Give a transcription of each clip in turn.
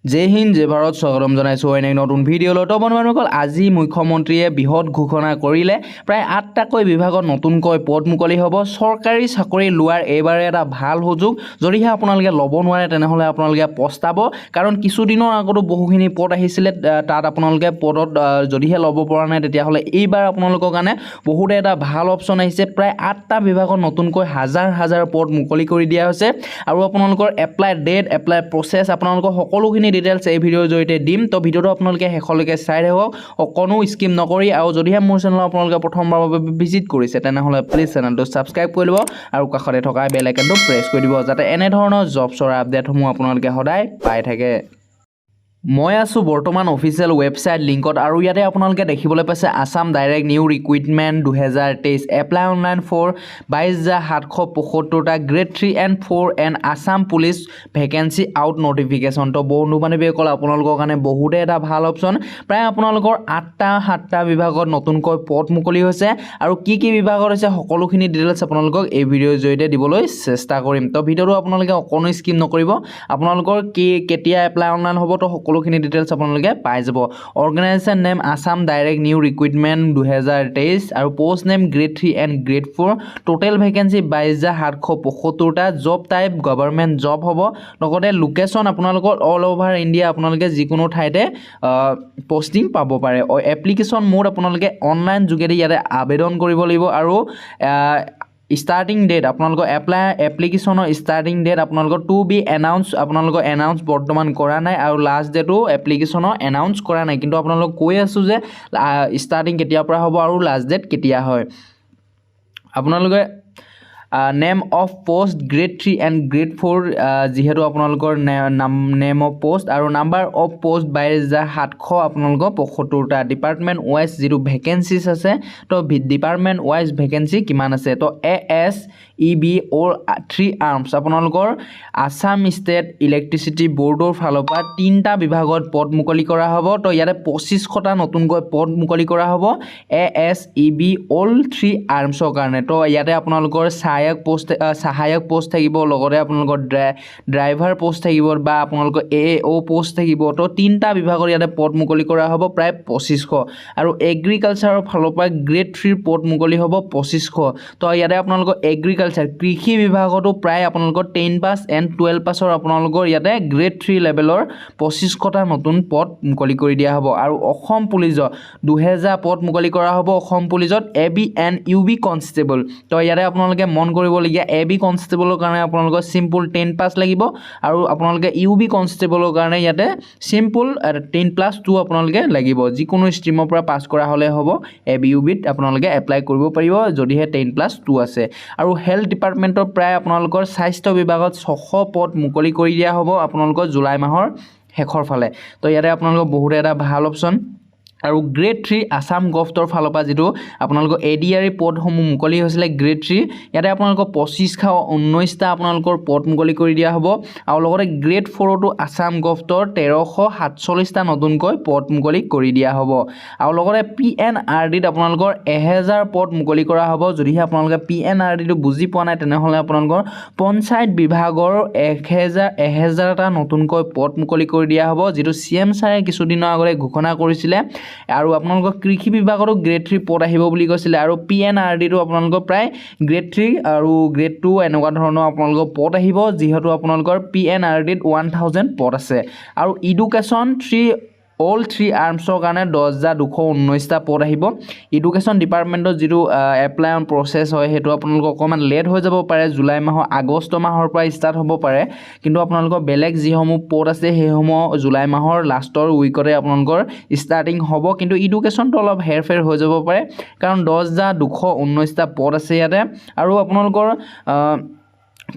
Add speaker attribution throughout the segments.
Speaker 1: জয় হিন্দ, জয় ভাৰত। স্বাগতম জনাইছোঁ অন্য এক নতুন ভিডিঅ'লৈ। তো বন্ধুবান্ধৱীসকল, আজি মুখ্যমন্ত্ৰীয়ে বৃহৎ ঘোষণা কৰিলে, প্ৰায় আঠটাকৈ বিভাগত নতুনকৈ পদ মুকলি হ'ব। চৰকাৰী চাকৰি লোৱাৰ এইবাৰে এটা ভাল সুযোগ। যদিহে আপোনালোকে ল'ব নোৱাৰে, তেনেহ'লে আপোনালোকে পস্তাব। কাৰণ কিছুদিনৰ আগতো বহুখিনি পদ আহিছিলে, তাত আপোনালোকে পদত যদিহে ল'ব পৰা নাই, তেতিয়াহ'লে এইবাৰ আপোনালোকৰ কাৰণে বহুতে এটা ভাল অপশ্যন আহিছে। প্ৰায় আঠটা বিভাগত নতুনকৈ হাজাৰ হাজাৰ পদ মুকলি কৰি দিয়া হৈছে আৰু আপোনালোকৰ এপ্লাই ডেট, এপ্লাই প্ৰচেছ, আপোনালোকৰ সকলোখিনি ডিটেইলছ এই ভিডিঅ'ৰ জৰিয়তে দিম। তো ভিডিঅ'টো আপোনালোকে শেষলৈকে চাই থাকক, অকণো স্কিপ নকৰি। আৰু যদিহে মোৰ চেনেল আপোনালোকে প্ৰথমবাৰৰ বাবে ভিজিট কৰিছে, তেনেহ'লে প্লিজ চেনেলটো ছাবস্ক্ৰাইব কৰি ল'ব আৰু কাষতে থকা বেল আইকনটো প্ৰেছ কৰি দিব, যাতে এনেধৰণৰ জবছৰ আপডেটসমূহ আপোনালোকে সদায় পাই থাকে। মই আছোঁ বৰ্তমান অফিচিয়েল ৱেবছাইট লিংকত আৰু ইয়াতে আপোনালোকে দেখিবলৈ পাইছে Assam direct new recruitment 2023, apply online for 22,775টা Grade 3 and 4 and Assam Police vacancy out notification। তো বন্ধু বান্ধৱীসকল, আপোনালোকৰ কাৰণে বহুতে এটা ভাল অপশ্যন। প্ৰায় আপোনালোকৰ আঠটা সাতটা বিভাগত নতুনকৈ পদ মুকলি হৈছে আৰু কি কি বিভাগত হৈছে, সকলোখিনি ডিটেইলছ আপোনালোকক এই ভিডিঅ'ৰ জৰিয়তে দিবলৈ চেষ্টা কৰিম। তো ভিডিঅ'টো আপোনালোকে অকণো স্কিপ নকৰিব। আপোনালোকৰ কি কেতিয়া এপ্লাই অনলাইন হ'ব, তো সকলোখিনি ডিটেইলছ আপোনালোকে পাই যাব। Organization name Assam Direct New Recruitment 2023 আৰু post name Grade 3 and Grade 4, total vacancy 22,775টা, job type government job হ'ব। লগতে লোকেশ্যন আপোনালোকৰ অল অভাৰ ইণ্ডিয়া, আপোনালোকে যিকোনো ঠাইতে পষ্টিং পাব পাৰে। এপ্লিকেশ্যন মোড আপোনালোকে অনলাইন যোগেদি ইয়াতে আবেদন কৰিব লাগিব আৰু ষ্টাৰ্টিং ডেট আপোনালোকৰ এপ্লিকেশ্যনৰ ষ্টাৰ্টিং ডেট আপোনালোকৰ টু বি এনাউন্স, আপোনালোকৰ এনাউন্স বৰ্তমান কৰা নাই আৰু লাষ্ট ডেটো এপ্লিকেশ্যনৰ এনাউন্স কৰা নাই। কিন্তু আপোনালোকক কৈ আছোঁ যে ষ্টাৰ্টিং কেতিয়াৰ পৰা হ'ব আৰু লাষ্ট ডেট কেতিয়া হয়। আপোনালোকে name of post Grade 3 and Grade 4, যিহেতু আপোনালোকৰ নাম নেম অফ পষ্ট আৰু নাম্বাৰ অফ পষ্ট 22,700 আপোনালোকৰ 75টা। ডিপাৰ্টমেণ্ট ৱাইজ যিটো ভেকেঞ্চিছ আছে, তো ডিপাৰ্টমেণ্ট ৱাইজ ভেকেঞ্চি কিমান আছে? তো ASEB all three arms, আপোনালোকৰ আছাম ষ্টেট ইলেক্ট্ৰিচিটি ব'ৰ্ডৰ ফালৰ পৰা তিনিটা বিভাগত পদ মুকলি কৰা হ'ব। তো ইয়াতে 2500টা নতুনকৈ পদ মুকলি কৰা হ'ব ASEB all three আৰ্মছৰ কাৰণে। তো ইয়াতে আপোনালোকৰ সহায়ক পষ্ট থাকিব, লগতে আপোনালোকৰ ড্ৰাইভাৰ পষ্ট থাকিব বা আপোনালোকৰ এ অ' পষ্ট থাকিব। তো তিনিটা বিভাগৰ ইয়াতে পদ মুকলি কৰা হ'ব প্ৰায় 2500। আৰু এগ্ৰিকালচাৰৰ ফালৰ পৰা গ্ৰেড থ্ৰীৰ পদ মুকলি হ'ব 2500। তো ইয়াতে আপোনালোকৰ এগ্ৰিকালচাৰ, কৃষি বিভাগতো প্ৰায় আপোনালোকৰ 10 পাছ এণ্ড 12 পাছৰ আপোনালোকৰ ইয়াতে গ্ৰেড থ্ৰী লেভেলৰ 2500টা নতুন পদ মুকলি কৰি দিয়া হ'ব। আৰু অসম পুলিচত 2000 পদ মুকলি কৰা হ'ব, অসম পুলিচত AB and UB constable। তো ইয়াতে আপোনালোকে মন কৰিবলগীয়া, এ বি কনষ্টেবলৰ কাৰণে আপোনালোকৰ চিম্পুল 10 পাছ লাগিব আৰু আপোনালোকে ইউ বি কনষ্টেবলৰ কাৰণে ইয়াতে চিম্পুল 10+2 আপোনালোকে লাগিব। যিকোনো ষ্ট্ৰীমৰ পৰা পাছ কৰা হ'লে হ'ব, এ বি, ইউ বিত আপোনালোকে এপ্লাই কৰিব পাৰিব, যদিহে 10+2 আছে। আৰু হেল্থ ডিপাৰ্টমেণ্টৰ প্ৰায় আপোনালোকৰ স্বাস্থ্য বিভাগত 600 পদ মুকলি কৰি দিয়া হ'ব আপোনালোকৰ জুলাই মাহৰ শেষৰ ফালে। তো ইয়াতে আপোনালোকৰ বহুতে এটা ভাল অপশ্যন। আৰু গ্ৰেড থ্ৰী আছাম গভটৰ ফালৰ পৰা যিটো আপোনালোকৰ এ ডি আৰ ই পদসমূহ মুকলি হৈছিলে গ্ৰেড থ্ৰী, ইয়াতে আপোনালোকৰ 2519টা আপোনালোকৰ পদ মুকলি কৰি দিয়া হ'ব। আৰু লগতে গ্ৰেড ফ'ৰতো আছাম গভটৰ 1347টা নতুনকৈ পদ মুকলি কৰি দিয়া হ'ব। আৰু লগতে পি এন আৰ ডিত আপোনালোকৰ 1000 পদ মুকলি কৰা হ'ব। যদিহে আপোনালোকে পি এন আৰ ডিটো বুজি পোৱা নাই, তেনেহ'লে আপোনালোকৰ পঞ্চায়ত বিভাগৰ 1000টা নতুনকৈ পদ মুকলি কৰি দিয়া হ'ব, যিটো চি এম ছাৰে কিছুদিনৰ আগতে ঘোষণা কৰিছিলে। আৰু আপোনালোকৰ কৃষি বিভাগতো গ্ৰেড থ্ৰী পদ আহিব বুলি কৈছিলে আৰু পি এন আৰ ডিটো আপোনালোকৰ প্ৰায় গ্ৰেড থ্ৰী আৰু গ্ৰেড টু এনেকুৱা ধৰণৰ আপোনালোকৰ পদ আহিব, যিহেতু আপোনালোকৰ পি এন আৰ ডিত 1000 পদ আছে। আৰু ইডুকেশ্যন অল থ্ৰী আৰ্মছৰ কাৰণে 10,219টা পদ আহিব। ইডুকেশ্যন ডিপাৰ্টমেণ্টত যিটো এপ্লাই অন প্ৰচেছ হয়, সেইটো আপোনালোকৰ অকণমান লেট হৈ যাব পাৰে, জুলাই মাহৰ, আগষ্ট মাহৰ পৰা ষ্টাৰ্ট হ'ব পাৰে। কিন্তু আপোনালোকৰ বেলেগ যিসমূহ পদ আছে, সেইসমূহ জুলাই মাহৰ লাষ্টৰ উইকতে আপোনালোকৰ ষ্টাৰ্টিং হ'ব। কিন্তু ইডুকেশ্যনটো অলপ হেৰফেৰ হৈ যাব পাৰে, কাৰণ 10,219টা পদ আছে ইয়াতে। আৰু আপোনালোকৰ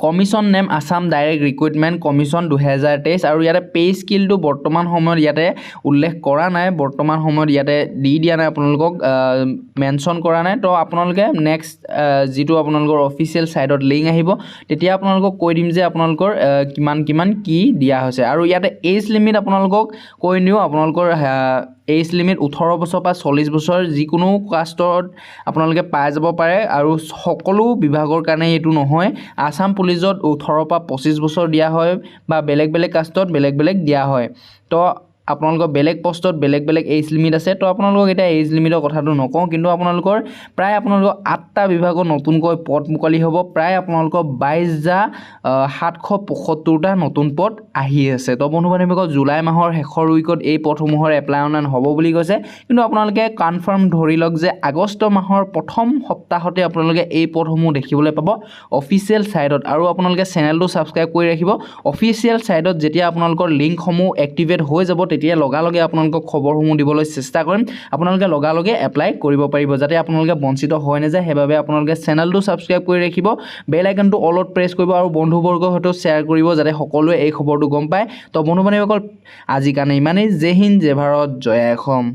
Speaker 1: commission name Assam Direct Recruitment Commission 2023। আৰু ইয়াতে পে' স্কেলটো বৰ্তমান সময়ত ইয়াতে উল্লেখ কৰা নাই, বৰ্তমান সময়ত ইয়াতে দি দিয়া নাই, আপোনালোকক মেনশ্যন কৰা নাই। তো আপোনালোকে নেক্সট যিটো আপোনালোকৰ অফিচিয়েল ছাইটত লিংক আহিব, তেতিয়া আপোনালোকক কৈ দিম যে আপোনালোকৰ কিমান কিমান কি দিয়া হৈছে। আৰু ইয়াতে এজ লিমিট আপোনালোকক কৈ নিওঁ, আপোনালোকৰ এইজ লিমিট 18 বছৰ পৰা 40 বছৰ, যিকোনো কাষ্টত আপোনালোকে পাই যাব পাৰে। আৰু সকলো বিভাগৰ কাৰণে এইটো নহয়। আছাম পুলিচত 18ৰ পৰা 25 বছৰ দিয়া হয় বা বেলেগ বেলেগ কাষ্টত বেলেগ বেলেগ দিয়া হয়। তো আপোনালোকৰ বেলেগ পষ্টত বেলেগ বেলেগ এইজ লিমিট আছে। তো আপোনালোকক এতিয়া এইজ লিমিটৰ কথাটো নকওঁ, কিন্তু আপোনালোকৰ প্ৰায় আপোনালোকৰ আঠটা বিভাগত নতুনকৈ পদ মুকলি হ'ব। প্ৰায় আপোনালোকৰ 22,775টা নতুন পদ আহি আছে। তো বন্ধু বান্ধৱীসকল, জুলাই মাহৰ শেষৰ উইকত এই পদসমূহৰ এপ্লাই অনলাইন হ'ব বুলি কৈছে। কিন্তু আপোনালোকে কনফাৰ্ম ধৰি লওক যে আগষ্ট মাহৰ প্ৰথম সপ্তাহতে আপোনালোকে এই পদসমূহ দেখিবলৈ পাব অফিচিয়েল ছাইটত। আৰু আপোনালোকে চেনেলটো ছাবস্ক্ৰাইব কৰি ৰাখিব। অফিচিয়েল ছাইটত যেতিয়া আপোনালোকৰ লিংকসমূহ এক্টিভেট হৈ যাব, তেতিয়া লগালগে আপোনালোকক খবৰসমূহ দিবলৈ চেষ্টা কৰিম। আপোনালোকে লগালগে এপ্লাই কৰিব পাৰিব, যাতে আপোনালোকে বঞ্চিত হৈ নাযায়। সেইবাবে আপোনালোকে চেনেলটো ছাবস্ক্ৰাইব কৰি ৰাখিব, বেল আইকনটো অলত প্ৰেছ কৰিব আৰু বন্ধুবৰ্গৰ সৈতেও শ্বেয়াৰ কৰিব, যাতে সকলোৱে এই খবৰটো গম পায়। তো বন্ধু বান্ধৱীসকল, আজিৰ কাৰণে ইমানেই। জয় হিন্দ, জয় ভাৰত, জয় অসম।